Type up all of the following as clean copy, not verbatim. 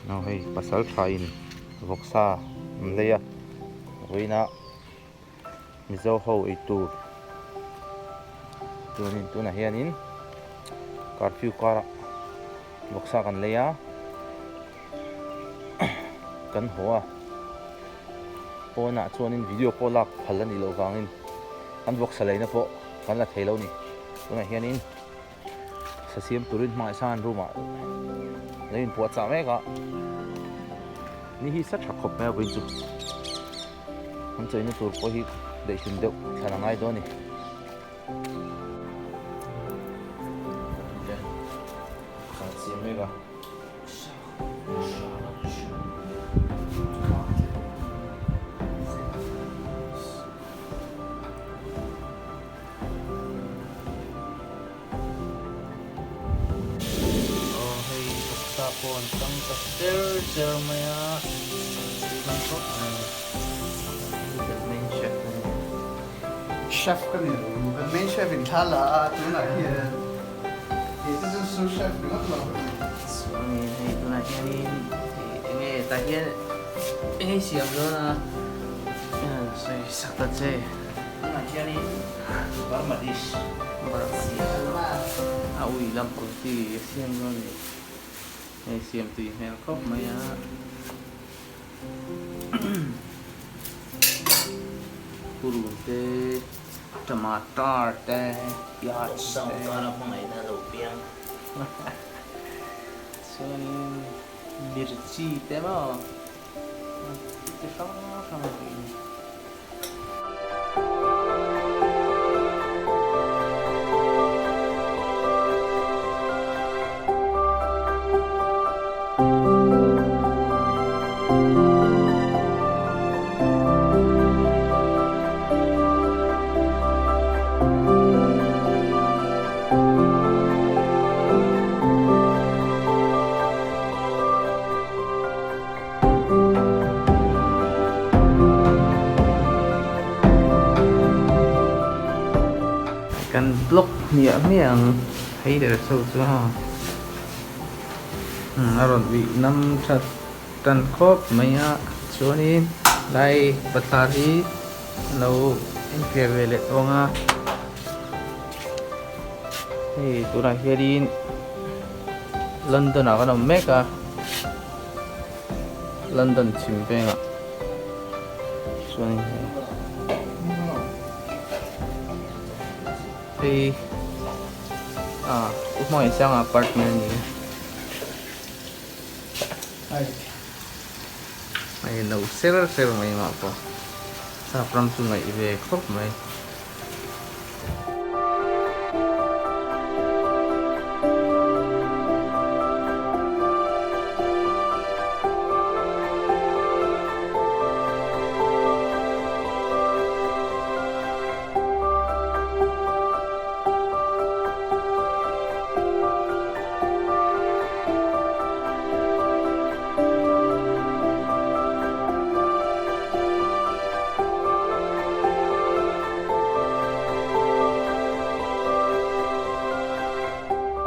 Aw hei pasal tha in vawksa an lei a vawiin ah Mizo ho ei tur chuanin tunah hianin curfew karah vawksa kan lei a kan haw a pawnah chuanin video pawh lak phal a nih loh vangin kan vawksa leina pawh kan la thei lo a ni tunah hianin. Sa siam turin hmangaih sang an room ah lo inpuah chah mek a, ni hi sa tha khawp mai a vawiin chu an chawina tur pawh hi daihlim deuh thlan a ngai dawn a ni. Kan siam mek a. Aw hei vawksa pawh an tang ta ser ser mai a tui dawn khawp mai kan main chef a ni. Chef ka ni lo, kan main chef in thla la a tunah hian kei te chu sous chef ringawt lo ka ni. Chuanin hei tunah hianin enge tah hian enge i siam dawn a sawi sak ta che. Tunah hianin Burma dish Burma a ui lampang chi a siam dawn a ni. Hei siam tui hmel khawp mai a. Purun te, tomato te, piaz te. Lockdown kara hmangaihna lo piang. Chuanin mirchi te maw chi hrang hrang a ni. Kan block hmiah hmiah ang phei der so chu ha a rawn uih nam that tan khawp mai a chuanin lai bathlar hi a lo enfiah ve leh tawng a hei tunah hianin London ah kan awm mek a. London chhim vengah chuan hei ah u hmangaih sanga apartment a ni a hei no ser ser mai mah pawh sap ram chu ngaih ve khawp mai.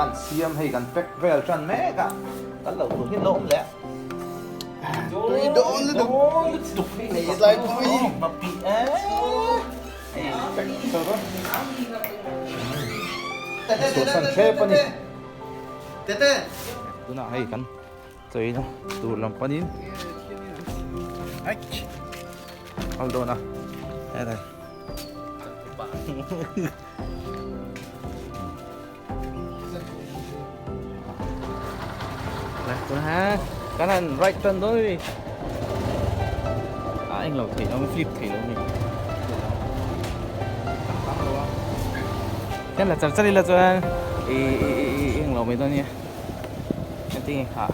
An siam hei kan pack vel tan mek a, kan lo tur hi an lo awm leh a. Tui dawn lutuk hei tlai pui. Hmapih e. Hei pack chho rawh. Chhuahsan thlep a ni. Tunah hei kan chawina tur lam panin kal dawn a helai kan han right turn dawn a ni a englo theih lo flip theih lo a ni kan la char char ila chuan ih englo mai dawn a nia. Engtin nge kha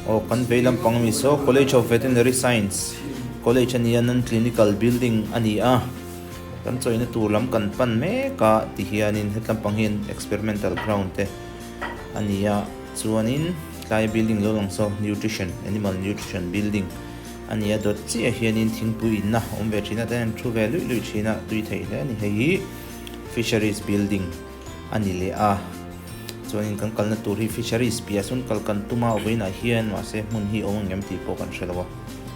Aw kan vei lampang ami saw College of Veterinary Science College a nia non clinical building a ni a kan chawina tur lam kan pan mek a tihianin hetlampang hian experimental ground te a ni a chuanin tlai building lo lang saw nutrition animal nutrition building a ni a dawt chiah hianin thingpui inna awm ve thin a ten an thu ve luih luih thin a tui theih hle a ni hei hi fisheries building. a ni leh a chuanin kan kalna tur hi fisheries piah sawn kal kan tum a vawiinah hian mahse hmun hi awm ang em tih pawh kan hre lo a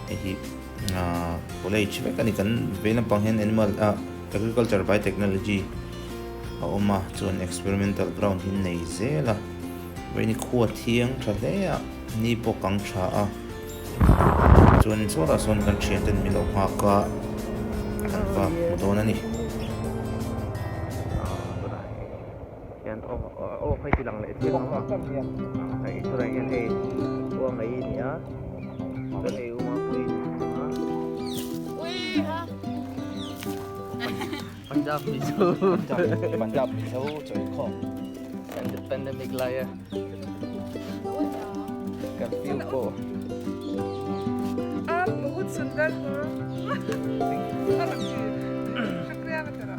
hei hi ahh college vek a ni kan vei lampang hian animal ah agriculture biotechnology a awm a chuan experimental ground hi nei zel a vawiin hi khua thiang tha hle a ni pawh kang tha a. Chuan chhuatah sawn kan thian ten min lo nghak a, kan va hmu dawn a ni. Hian aw aw hei ti lang leh chiang ang a hei tunah hian hei uang ei a ni a chuan hei uma pui a Punjab Mizo Punjab Mizo chawikhawm pandemic lai a Curfew pawh आप बहुत सुंदर हो शुक्रिया तेरा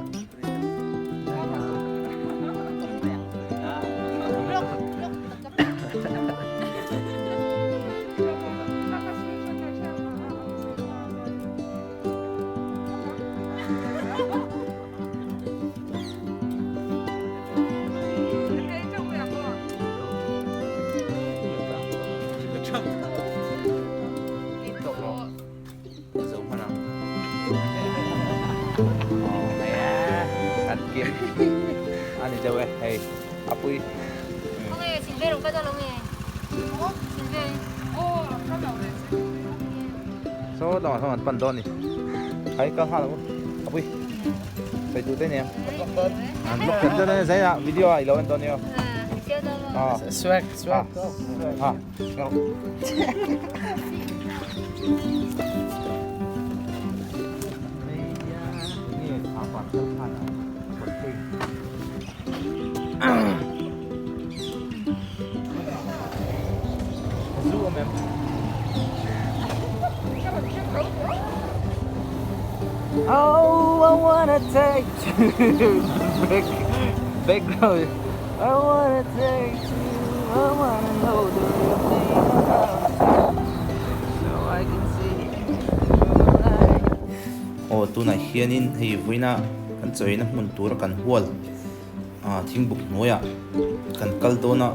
Saw lamah sawn an pan dawn a ni hei kal nghal ang u a pui sawi tur te nia an vlog tel dawn a nia zainah video ah i lo en dawn nia aw swag swag ha Oh, I wanna take you back, background. I wanna take you, I wanna know the real thing about you, so I can see light. Aw tunah hianin hei vawiina kan chawina hmun tura kan hual. Thingbuk hnuaiah kan kal dawn a,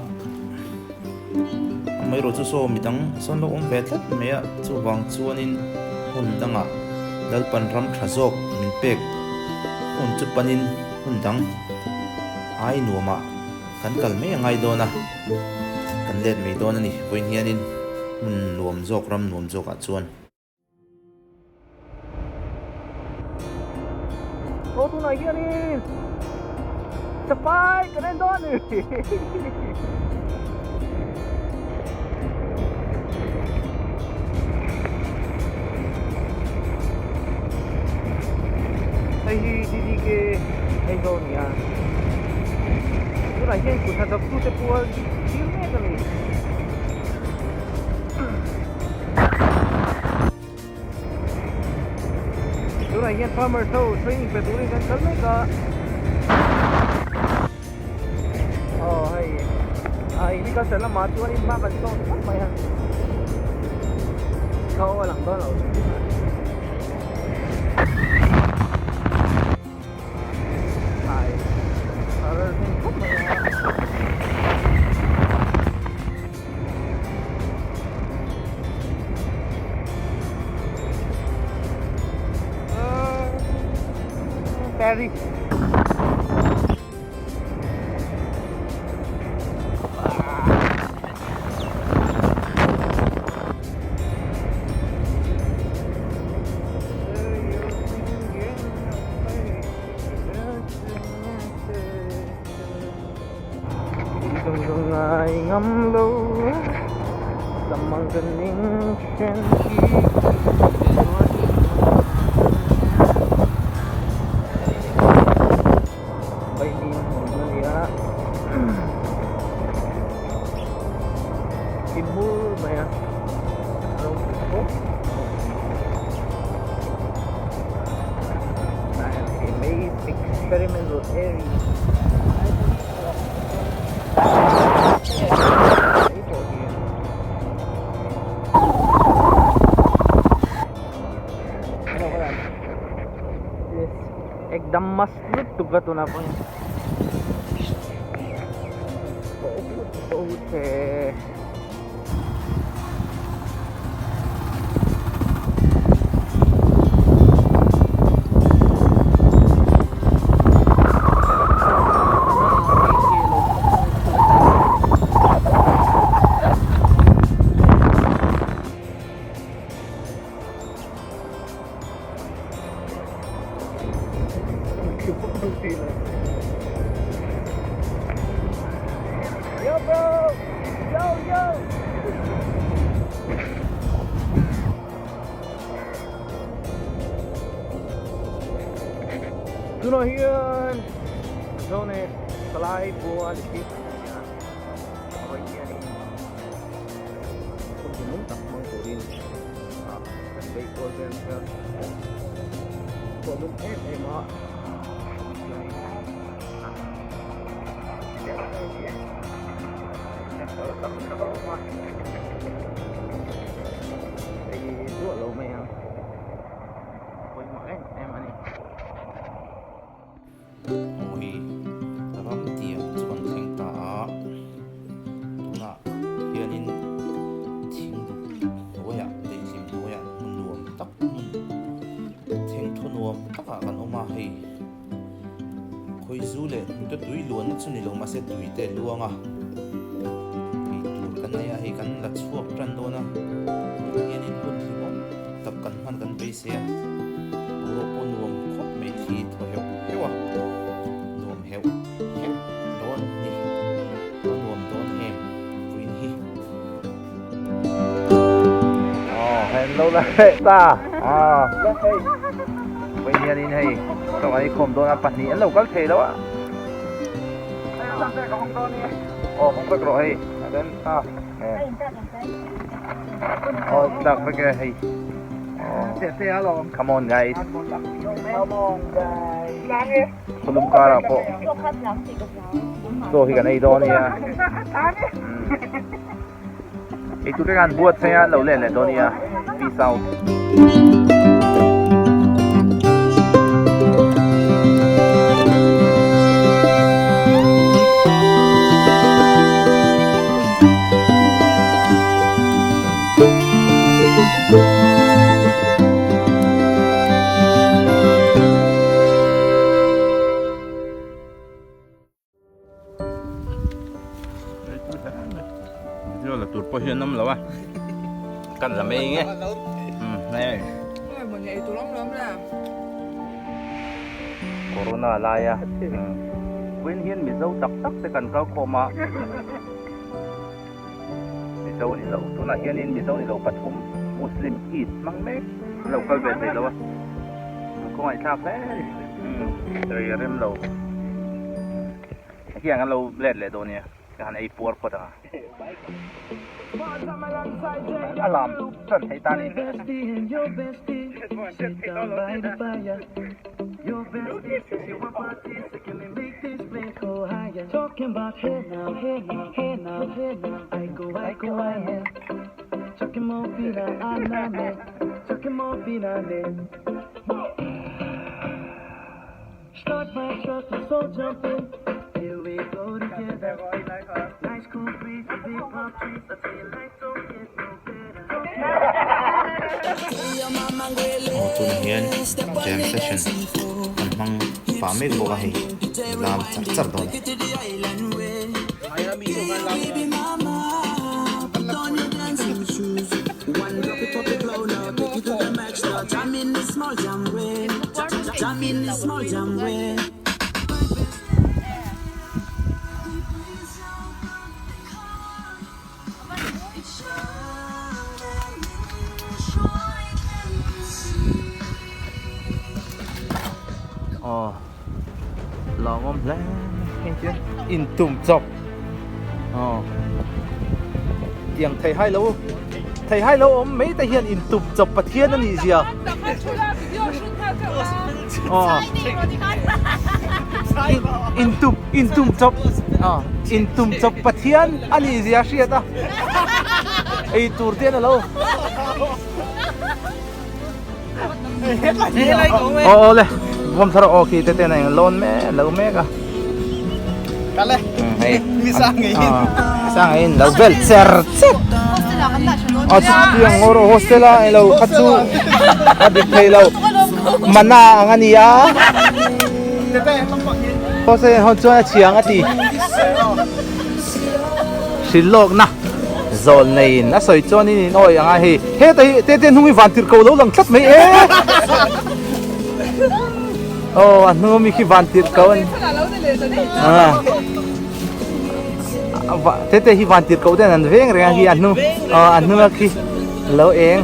amaherawh chu saw midang sawn lo awm ve tlat mai a, chuvang chuanin hmun dangah Lalpan ram tha zawk min pek hun chu panin hmun dang ai nuamah kan kal mai a ngai dawn a, kan let mai dawn a ni vawiin hianin hmun nuam zawk ram nuam zawkah chuan. Aw tunah hianin chapai kan en dawn a ni. Hei hi DDK Aizawl a ni a, tunah hian kut hnathawktute pual thil mek a ni. Tunah hian farmers ho training pe turin kan kal mek a. Aw hei a agriculture lamah chuanin hma kan sawn khawp mai a. Khaw a lang dawn lo. Ai a rel hnem khawp mai a. Paris. Experimental area. Ekdam mast lutuk a tunah pawh hian bahut hai. Yo bro! Yo yo! Tunah hian Zone Salai Bua District Hawaii hianin hun hlimawm tak hmang turin kan beih kual vel mek a, pawh lum em em a Hei duah lo mai ang pawimawh em em a ni. Aw hei ram tiang chu kan thleng ta a tunah hianin thingbuk hnuaiah daihlim hnuaiah hmun nuam tak hmun thengthaw nuam takah kan awm a hei. Khawizu leh hnute tui luanna chu ni lo mahse tui te a luang a, ei tur kan nei a, hei kan la chhuak tan dawn a, tunah hianin hun hlimawm tak kan hman kan beisei a, boruak pawh nuam khawp mai thli thaw heuh heuh a, nuam heuh heuh dawn ni, a nuam dawn em vawiin hi. Aw hei an lo la hreh ta aw vawiin hianin hei chaw an inkhawm dawn a pahnih an lo kal thei lo a aw hawng vek rawh hei a then kha aw tlak vek e hei aw come on guys Come on guys Khawlum karah pawh chaw hi kan ei dawn ania eitur te khan buatsaih a lo let leh dawn ania peace out. Video la tur pawh hi an awm lo a kan la mai nge hei corona laia vawiin hian mizo tak tak te kan kal khawm a. Mizo ni lo tunah hianin Mizo ni lo pathum Muslim Eid hmang mek an lo kal ve thei lo a an khawngaihthlak hle a ni rei a rem lo hian an lo let leh dawn nia ka han ei puar phawt ang a a lam tan thei ta ni. Aw tunah hian jam session an hmang pah mek bawk a hei lam char char dawn. Aw lawmawm hle heng chu intum chawp aw tiang thei hai lo. Theihai lo awm mai te hian intup chawp Pathian a nih zia. Intup intum chawp intum chawp Pathian a nih zia hriat a ei tur te an alo. Aw aw le bawm thar aw khi te ten a eng lawn mek lo mek a. Kale mi sang ngei in sang ngei in lo vel cher cher. A chu tiang ngawr hostel a eng lo kha chu a dik thei lo mana ang a ni a. Hostel ah chuan a chhiang a ti. Hrilh lawkna zawl neiin a sawi chuan in in awi ang a hei heta hi tete hnung hi van tirh ko lo lang tlat mai e aw a hnung ami khi van tirh ko an a tete hi van tirh ko ten an veng reng a hi a hnung aw a hnung a khi lo eng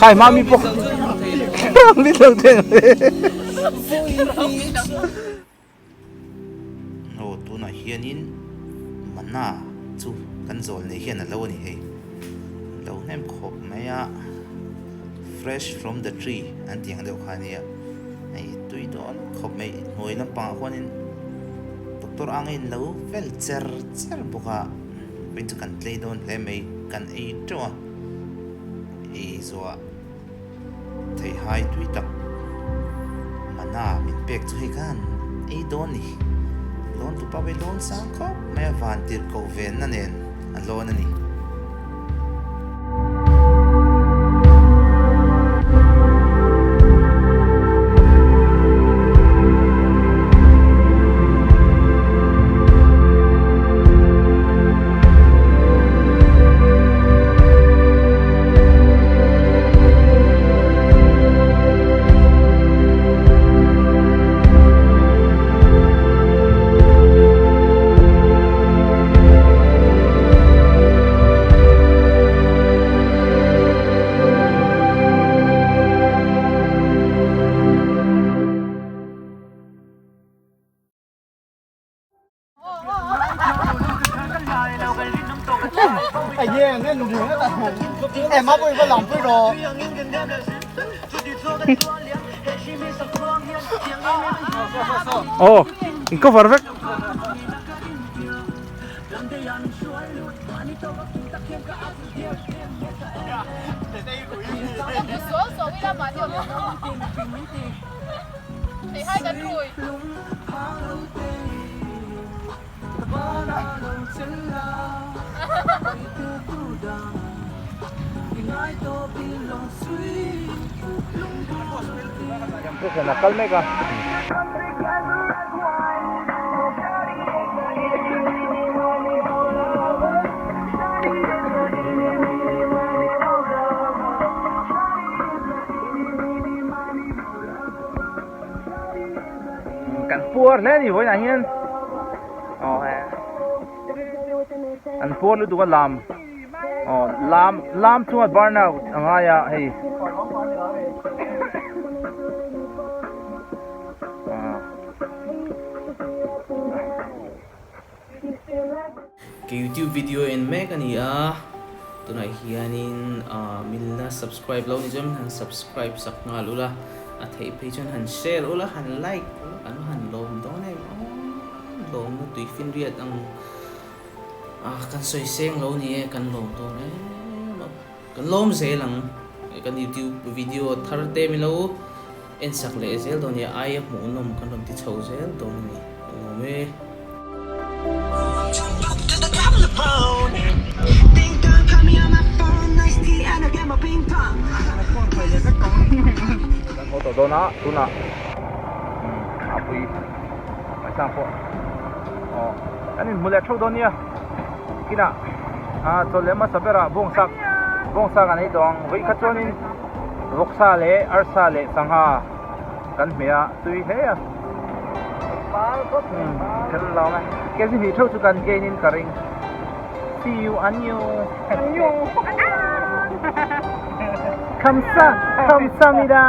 khai mami pawh mi lo thleng Aw tunah hianin mana chu kan zawl nei hian a lo a ni hei lo hnem khawp mai a fresh from the tree an tih ang deuh kha a nia hei tui dawn khawp mai hnuai lampangah khuanin doctor anga in lo vel cher cher bawk a vawiin chu kan tlei dawn hle mai kan ei teuh a ei zuah. Theihai tui tak mana min pek chu hei khan ei dawn ni. Lawn tupa pawh hi lawn sang khawp mai a, van tirh koh venna nen a lawn a ni. Aw in cover vek. A kal mek a. Kan puar hle a ni vawiinah hian aw an puar lutuk a lam aw lam lam chunga burn out a ngai a hei Ka youtube video en mek a ni a tunah hianin ah min la subscribe lo ni chuan han subscribe sak nghal ula a theih phei chuan han share ula han like ula kan han lawm dawn em aw lawmna tui finriat ang ah kan sawi seng lo ni e kan lawm dawn em a kan lawm zel ang kan youtube video thar te milo En sak leh zel dawn nia aia hmuhnawm kan rawn ti chho zel dawn a ni ka lawm e. Kan haw tawh dawn a tunah a pui ngaihsang pawh aw kan inhmu leh theuh dawn nia kinah ah chawlh leh hmasa berah bawngsa bawngsa kan ei tawh ang vawikhat chuanin. Vawksa leh arsa leh sangha kan hmeh a tui hle a kan lawm a kg hnih theuh chu kan gain in ka ring see you anyo kamsa kamsamida.